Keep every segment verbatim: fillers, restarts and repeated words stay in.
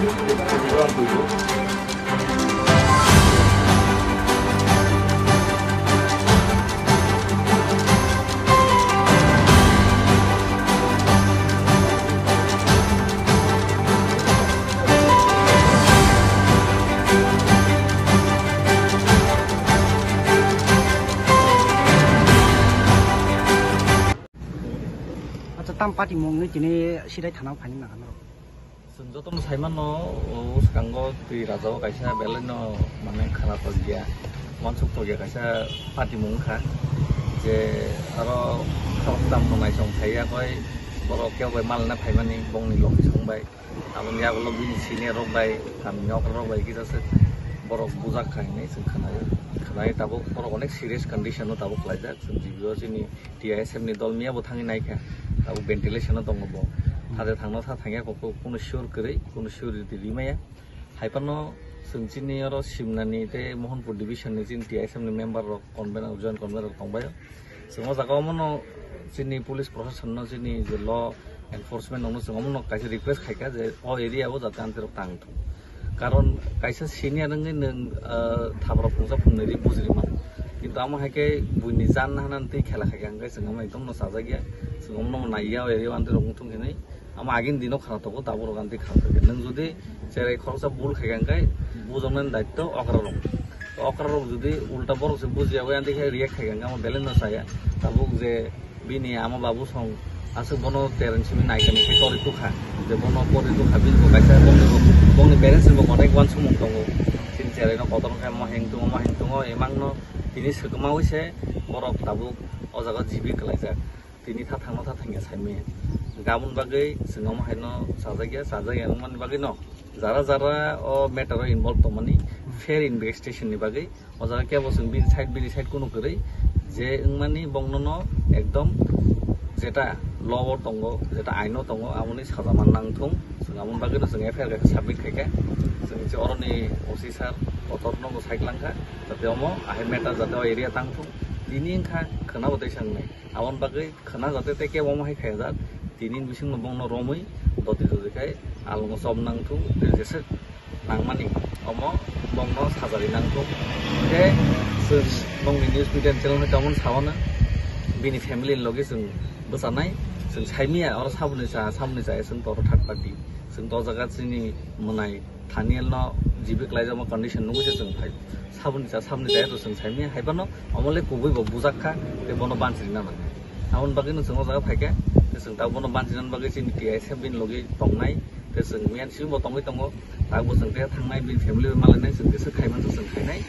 Acha, tam party mung ni tini sidai thana phani na kano. Chwng jotono sai mano, o swkango twi rajao kaisa belai no mane khana tokya, wansuk tokya kaisa party mung kha, je aro khoroktham no naisong phaiya koi borok kebo bai malna phaimani bongni location bai. Aboni yagulo bini senior rok bai, kami ni okra rok bai kisa se borok bujak kha hinwi chwng khwnaio. Khwnai tabuk borok onek serious condition o tabuk khlaijak. Chwng G B o chini T I S F ni dol miya bo thangwi naikha. Tabuk ventilation o tongo bo. Hade thangno tha thangya kok kunu sure kwrwi, kunu sure rwdi rimaya. Haiphano chwng chini oro Simnani tei Mohanpur division ni chini T I S F ni member rok convener, joint convener rok tongbaio. Chwng o jaga o mano chini police proshashan no chini je law enforcement rok no chwng omo no kaisa request khaikha je o area o jate amtwi rok tang thung. Karon kaisa senior wngwi nwng, ah, thabra phungsa phungnwi ri bujri mano. Kintu amo hai khe buini jan hanani twi khela khaikha hwnkhe chwng omo ekdom no chajakya. Chwng omo no naiya o area o amtwi rok wng thung hinwi. Amo agini dino khana tongo, tabuk rok ani khana tongo. Nwng jodi cherai khoroksa bul khai kha, hwnkhe bujoknani daitto okra rok. Okra rok jodi ulta borok se bujiya, abo ani khe react khai kha, hwnkhe amo belai no chaya. Tabuk je bini ama babu song aswk bono tereng simi naikani khe tori tukha. Je bono pori tukha, bini bo kaisa bongni, bongni parents ni bo onek uansukmung tongo. Chini cherai no kotor khe mo heng tongo, mo heng tongo, emang no tini swkma wi se borok tabuk o jaga jibi kwlaijak. Tini tha thangno tha thangya saimaya. Gabon bagwi chwng omo haino chajakya, chajakya wngmani bagwi no jara jara o matter o involve tongmani fair investigation ni bagwi o jaga kebo chwng bini side, bini side kunu kwrwi je wngmani bongno no ekdom jeta law o tongo, jeta aino tongo, amoni saja man nang thung. Chwng amoni bagwi no chwng F I R kaisa submit khaikha. Chwng je oroni O C sir kotor no bo sai klangkha, jate omo ahai matter jate o area tang thung. Tini wngkha khwna bo tei sangnai. Aboni bagwi khwna jate tei kebo omo hai khaijak, tini bisingo bongno romwi doti doti khai alongo chop nang thung, tei jeswk nangmani omo bongno sajari nang thung. Tei chwng bongni news media channel hai tongmani sawana bini family ni logi chwng bwchanai, chwng saimaya oro saboni cha, saboni cha chwng toro third party, chwng to jaga chini mwnai Thaniel no jibi kwlaijakma condition nugwi se chwng phai. Saboni cha, saboni cha to chwng saimaya, haiphano omo le kubui bo bujak kha, tei bono banchirina nang. Aboni bagwi no chwng o jaga phaikha, tei chwng tabuk bono banchirina bagwi chini T I S F bini logi tongnai, tei chwng miyan simi bo tongwi tongo, tabuk bo chwng tei thangnai bini family bai malainai, chwng jeswk khai mansa chwng khainai.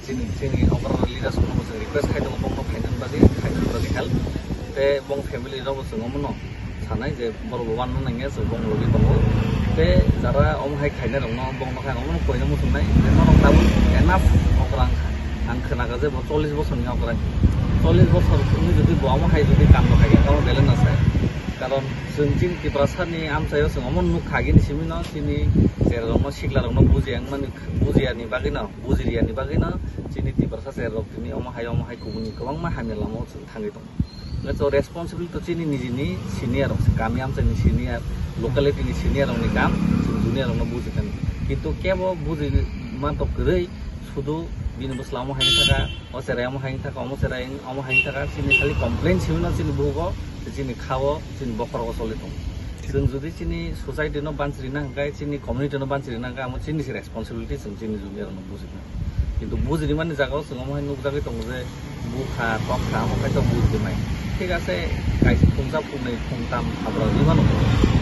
Chini, chini okra leaders rokno chwng request khai tongo, bongno khainani bagwi, khainani bagwi help. Tei bong family rokbo chwng omono sanai je borok bo wanna nangya, chwng bong logi tongo. Tei jara omo hai khainai rokno bongno khai omono koina muchungnai je norok tabuk enough okra wngkha. Ang khwnakha je bo chollish bosorni okra. Chollish bosor wngwi jodi bo omo hai jodi kamno khaikha, omo belai no sai. Karon chwng chini Tiprasani amchaio chwng omo nukha agini simino chini cherai rokno sikla rokno bujiya wngmani, bujiyani bagwino. Bujiriyani bagwino chini Tiprasa cherrok tini omo hai omo hai kubuni kwbangma hamya lamao chwng thangwi tongo. Hwnkhe to responsibility to chini nijini senior rok se, kami amchaini senior, locality ni senior rokni kam, chwng junior rokno bujikani. Kintu kebo bujima to kwrwi, sudu bini bwsla omo hai wngkha, o cherai omo hai wngkha, omo cherai omo hai wngkha, chini khali complain simi no chini bugo, chini khao, chini bokhorogo choli tongo. Chwng jodi chini society no banchirina hwnkhe, chini community no banchirina hwnkhe, amo chini se responsibility, chwng chini junior rokno bujikna. Kintu bujinimani jagao chwng omo hai nukjagwi tongo je bukha, tokha, amo kaitor bujinai. Thik ase, kaisa phungsa, phungnwi, phungtam, habra wngwi mano.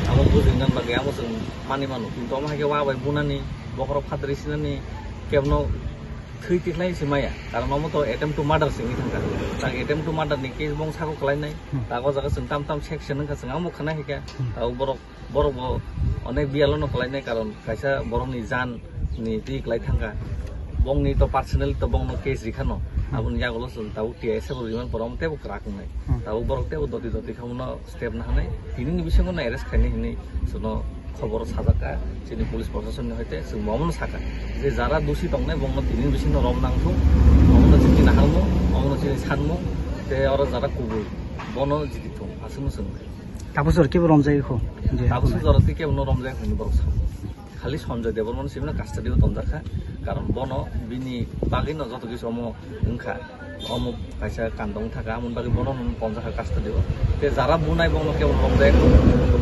Amo bujinani bagwi amo chwng manwi mano. Kintu omo hai khe wa bai bunani, bokhorok phatri sinani, kebno thwi tikhlai se maya. Karon omo to attempt to murder se wngwi thangkha. Tak attempt to murder ni case bong sako kwlainai. Hmm. Tak o jaga chwng tam tam section wngkha, chwng amo khwnai hai kha. Hmm. Tabuk borok Borok bo onek biyalo no kwlainai, karon kaisa borok ni jan ni twi kwlai thangkha. Bongni to personally to bongno case rikha no. Hmm. Aboni yagulo chwng tabuk T I S F remand pora omo teibo kwrak wngnai. Hmm. Tabuk borok teibo doti doti khe omono step nahanai. Tini ni bisingo no arrest khainai hinwi chwngno khobor sajak kha chini police proshasonni hoite, chwng bo omono sakha je jara dusi tongnai bongno tini ni bisingo rom nang thung, omono chini naharmung, omono chini sanmung, tei oro jara kubui bono jiti thung aswkno chwng. Tabuk sor kebo romjagwi kho. Je, tabuk sor jora tei kebo no romjak hinwi borok sa. Khali Sanjay Debbarma no simi no custody o tonjak kha, karon bono bini bagwi no joto kisu omo wngkha, omo kaisa kanda wng thaka, amoni bagwi bono no tonjak kha custody o. Te jara bunai bokno kebo romjak,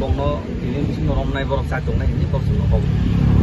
bokno tini bisingo romnai borok chak tongnai hinwi borok chwngno kok.